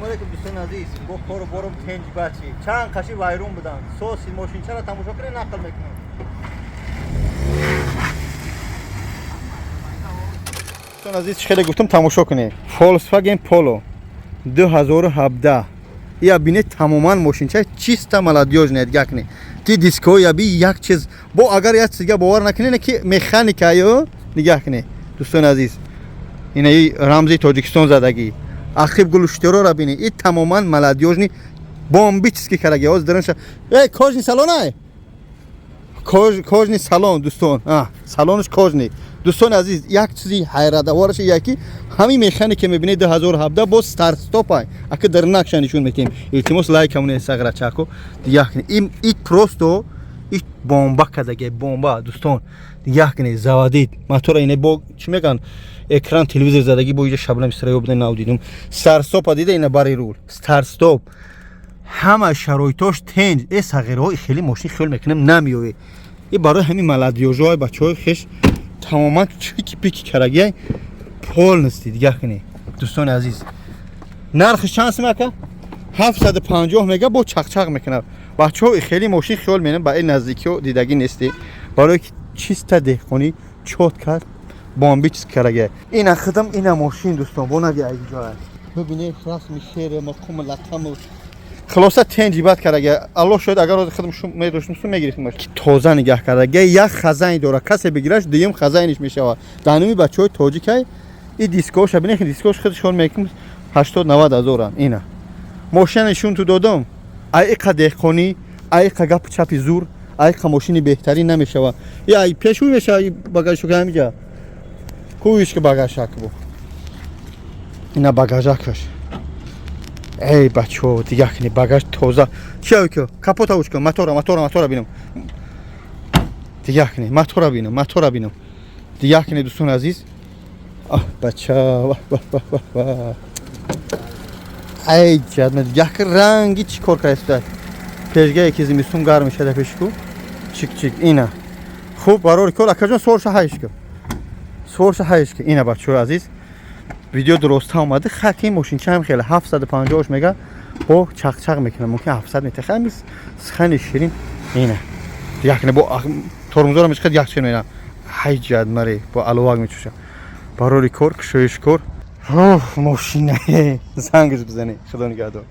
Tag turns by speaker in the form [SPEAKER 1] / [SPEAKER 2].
[SPEAKER 1] Алейкум, дӯстони азиз. Бо кору борум тенҷ бачи. Чанд қаши вайрон буданд. Соси мошинчаро тамошо кунед, нақл мекунам. Дӯстони азиз, чӣ хеле гуфтам, тамошо кунед. Volkswagen Polo 2017. Я бинед, тамоман мошинча чисто молодёжный, дигар кунед. Ти диско я би як чиз. Бо агар як чиз дига бовар накунед, ки механика ё нигаҳ кунед. Дӯстони азиз, ина и рамзи Тоҷикистон задагӣ. Ақиб гулуштерора бинед. И тамоман молодёжный, бомбический караги. Ҳозир дарунша. Эй, кожаный салон ай? Кожаный салон, дӯстон. А, салонаш кожаный. Дӯстони азиз, як чизи ҳайратовараш яки ҳамин механика мебинед, 2017 бо старт-стоп ай. Ака дар накша нишон метем. Илтимос, лайк камоне сағра чако. Дигар кунед. Им и просто и бомба кадаги, бомба, дӯстон. Дигар кунед, заводит. Мотора ине бо чӣ меган? Экран телевизор задагӣ, бо иҷа шаблам истраё буда, нав дидум. Старт-стопа дида, ина бари рул. Старт-стоп. Ҳама шароитош тенҷ. Э, сағираҳои хеле мошин хиёл мекунем намеёве. И барои ҳамин молодёжҳои бачаҳои хеш тамоман чики пики карагиай, полностью. Дигар кунед, дӯстони азиз, нархиш чанд сум, ака? 750 мега, бо чақчақ мекунад. Бачаҳо, хеле мошин хиёл менам ба ин наздикиҳо дидагӣ нестӣ, барое ки чисто деҳқонӣ, чётко, бомбический карагиай. Ина хидам, ина мошин, дӯстон, бо нави айҷоа бибинед, расми шере мақум лақаму хулоса тенҷи бад карага. Аллоҳ шоҳид, агар ҳозир худам шум медоштум, сум мегирифтам, ки тоза нигаҳ карда. Як хазайн дора, касе бигираш, дуюм хазайниш мешавад. Даҳнуми бачаҳои тоҷикай. И дискоша бинед, дискош худашон мекун 80-90 ҳазоран. Ина мошина нишон ту додам. Ай иқа деҳқонӣ, ай иқа гапу чапи зур, ай иқа мошини беҳтарин намешава. И ай пешӯй мешава, и багажшо ҳамиҷа кӯиш ки багажшак бу, ина багажакаш. Эй, бачаҳо, дигар кунед, багаж тоза. Чия ки капота уч кун, мотора, мотора, мотора бинам. Дигар кунед, мотора бинам, мотора бинам. Дигар кунед, дӯстони азиз. Аҳ, бача, ваҳ, ваҳ, ваҳ, ваҳ, ваҳ. Ай ҷадма, дигар ки ранги чӣ кор карда. Пешгае ки зимистон гарм мешада, пешку чик чик. Ина хуб, барори кор, акаҷон, сорша ҳайш ку, сорша ҳайш ку. Ина, бачаҳои азиз, видео дуроста омада. Хаки мошинча ҳам хеле 750 мега, бо чақчақ мекунам, мумкин 700 метр. Хами сухани ширин. Ина дигар кунед, бо тормозора мечиқад, як чиз мена. Ҳай ҷадмаре, бо аловак мечӯша. Барори кор, кушоиш кор. Оҳ, мошина зангш бизане. Худо нигаҳдор.